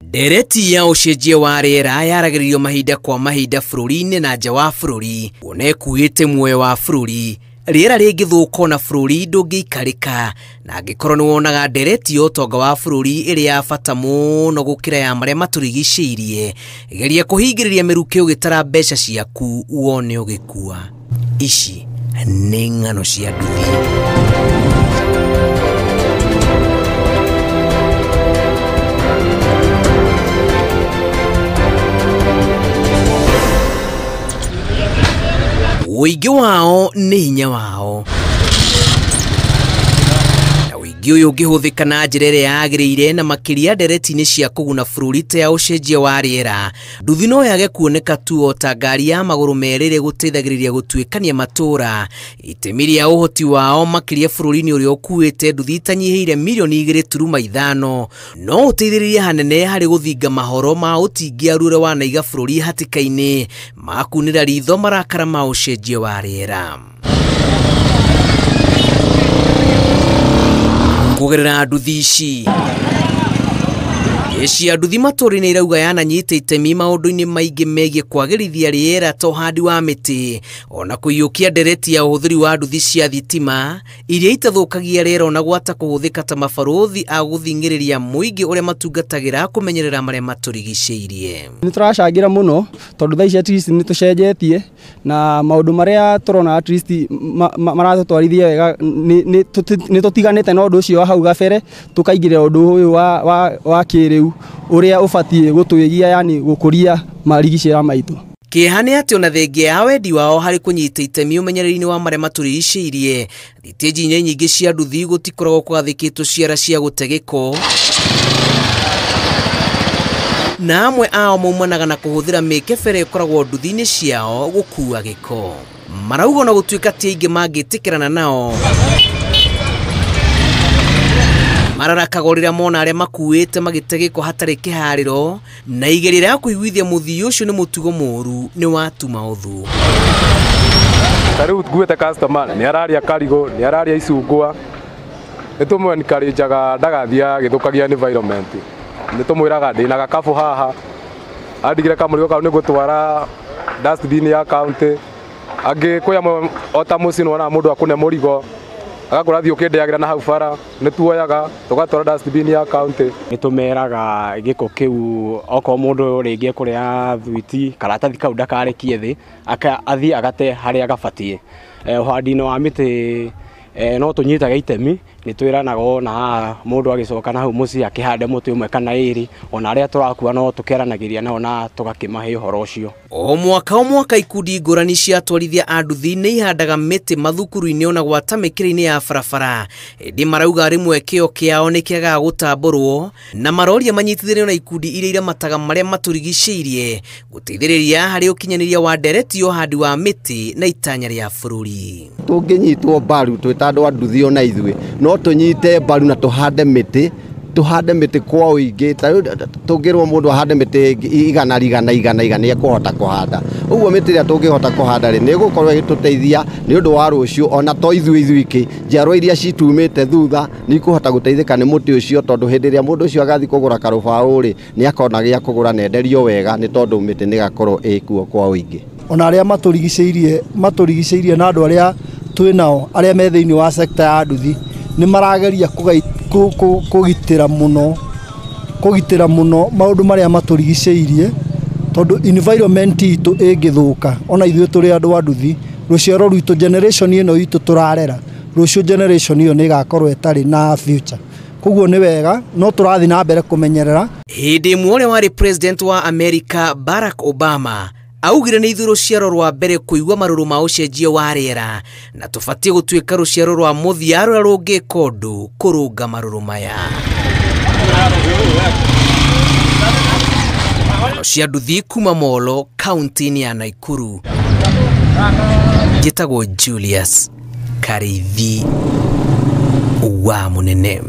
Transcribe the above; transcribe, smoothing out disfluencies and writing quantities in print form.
Ndereti ya ũcenjia wa rĩera yaragĩrĩrio mahinda kwa mahinda bũrũri-inĩ na nja wa bũrũri, kuona ĩkuĩte muoyo wa bũrũri. Rĩera rĩngĩthũka na bũrũri ndũngĩikarĩka, na angĩkorwo nĩ wonaga ndereti ya ũtonga wa bũrũri ĩrĩ ya bata mũno gũkĩra ya marĩa matũrigicĩirie, geria kũhingĩrĩria mĩrukĩ ũgĩtara mbeca ciaku wone ũgĩkua. Ici nĩ ng'ano cia nduthi. Ũingĩ wao nĩ hinya wao, na ũingĩ ũyũ ũngĩhũthĩka na njĩra ĩrĩa yagĩrĩire na makĩria ndereti-inĩ cia kũguna bũrũri ta ya ũcenjia wa rĩera, nduthi no yage kuoneka tu o ta ngari ya magũrũ merĩ ĩrĩa ĩgũteithagĩrĩria gũtuĩkania matũũra. Itemi rĩa ũhoti wao makĩria bũrũri-inĩ ũrĩa ũkuĩte nduthi itanyihĩire mirioni 2.5 no ũteithĩrĩrie hanene harĩ gũthinga mahoro ma ũtingiaru ũrĩa wanaiga bũrũri hatĩka-inĩ ma kunĩra ritho marakara ma ũcenjia wa rĩera. Kũgerera nduthi ici, jeshi ya nduthi matũũra-inĩ irauga yananyita itemi maũndũ-inĩ maingĩ megiĩ kwagĩrithia rĩera ta ũhandi wa mĩtĩ, ona kũiyũkia ndereti ya ũhũthĩri wa nduthi cia thitima iria itathũkagia rĩera ona gwata kũhũthĩka ta mabarũthi a gũthing'ĩrĩria mũingĩ ũrĩa matungatagĩra kũmenyerera marĩa matũrigicĩirie. Nĩ tũracangĩra mũno tondũ thaa ici at least nĩ tũcenjetie na maũndũ marĩa tũrona at least maratũtwarithia wega, nĩ tũtiganĩte na ũndũ ũcio wa hau gabere tũkaingĩrĩra ũndũ ũyũ wa kĩrĩu ũrĩa ũbatiĩ gũtwĩgia, yani gũkũria marigicĩra maitũ. Kĩeha nĩ atĩ ona thengia ya wendi wao harĩ kũnyita itemi ũmenyereri-inĩ wa marĩa matũrigicĩirie, thitĩnji-inĩ nyingĩ cia nduthi gũtikoragwo kũgathĩkĩtwo ciara cia gũte gĩko, na amwe ao maumanaga na kũhũthĩra mĩkebe ĩrĩa ĩkoragwo nduthi-inĩ ciao gũkua gĩko. Marauga ona gũtuĩka ti aingĩ mangĩtĩkĩrana nao, mararakaga rĩrĩa mona arĩa makuĩte magĩte gĩko hatarĩ kĩharĩro, na igeria rĩa kũiguithia mũthii ũcio nĩ mũtugo mũru nĩ watuma ũthũ. Ta rĩu nguĩte customer nĩ araria karigũ, nĩ araria icungwa, nĩ tũmũ-encourage-aga ndagathiĩ agĩthũkagia environment. Nĩ tũmwĩraga ndĩna gakabu haha, andigĩre kamũrigo kau nĩ ngũtwara dustbin ya county. Angĩ kwĩ amwe o ta mũciĩ nĩ wonaga mũndũ akũne mũrigo agakora thiĩ ũkĩndeagĩra na hau bara, nĩ tuoyaga tũgatwara dustbin ya county. Nĩ tũmeraga gĩko kĩu okorwo mũndũ rĩngĩ ekũrĩa thwiti, karatathi kau ndakarekie thĩ, athiĩ agate harĩa gabatiĩ. Ũhandi-inĩ wa mĩtĩ no tũnyitaga itemi, nĩ twĩranaga ona haha mũndũ agĩcoka na hau mũciĩ akĩhande mũtĩ ũmwe kana ĩrĩ, ona arĩa tũrakua no tũkĩaranagĩria nao na tũgakĩmahe ũhoro ũcio. O mwaka o mwaka ikundi ngũrani cia atwarithia a nduthi nĩ ihandaga mĩtĩ mathukuru-inĩ ona gwata mĩkĩra-inĩ ya barabara, ĩndĩ marauga rĩmwe kĩo kĩao nĩ kĩagaga gũtambũrwo, na maroria manyitithanio na ikundi iria iramataga marĩa matũrigicĩirie gũteithĩrĩria harĩ ũkinyanĩria wa ndereti ya ũhandi wa mĩtĩ na itanya rĩa bũrũri. Tũngĩnyitwo mbaru twĩ ta andũ a nduthi ona ithuĩ no tũnyite mbaru na tũhande mĩtĩ, tũhande mĩtĩ kwa ũingĩ. Ta rĩu tũngĩrwo mũndũ ahande mĩtĩ igana igana igana igana nĩ ekũhota kũhanda. Ũguo mĩtĩ ĩrĩa tũngĩhota kũhanda rĩ, nĩ ĩgũkorwo ĩgĩtũteithia nĩ ũndũ wa rũciũ, ona to ithuĩ ithuiki, njiarwa iria citumĩte thutha nĩ ikũhota gũteithĩka nĩ mũtĩ ũcio, tondũ hĩndĩ ĩrĩa mũndũ ũcio agathiĩ kũgũra karũbaũ rĩ, nĩ akona gĩa kũgũra na enderio wega, nĩ tondũ mĩtĩ nĩ ĩgakorwo ĩkuo kwa ũingĩ. Ona arĩa matũrigicĩirie na andũ arĩa twĩ nao arĩa me thĩinĩ wa sector ya nduthi nĩ marageria kũgitĩra mũno maũndũ marĩa matũrigicĩirie, tondũ environment itũ ĩngĩthũka ona ithuĩ tũrĩ andũ a nduthi, rũciaro rwitũ generation ĩno itũ tũrarera rũciũ generation ĩyo nĩ ĩgakorwo ĩtarĩ na future. Koguo nĩ wega no tũrathiĩ na mbere kũmenyerera. Hĩndĩ ĩmwe ũrĩa warĩ president wa America Barack Obama augire nĩ ithuĩ rũciaro rwa mbere kũigua marũrũ ma ũcenjia wa rĩera, na tũbatiĩ gũtuĩka rũciaro rwa mũthia rũrĩa rũngĩka ũndũ kũrũnga marũrũ maya. Cia nduthi kuma Molo kaunti-inĩ ya Nakuru, njĩtagwo Julius Kariithi wa Mũnene.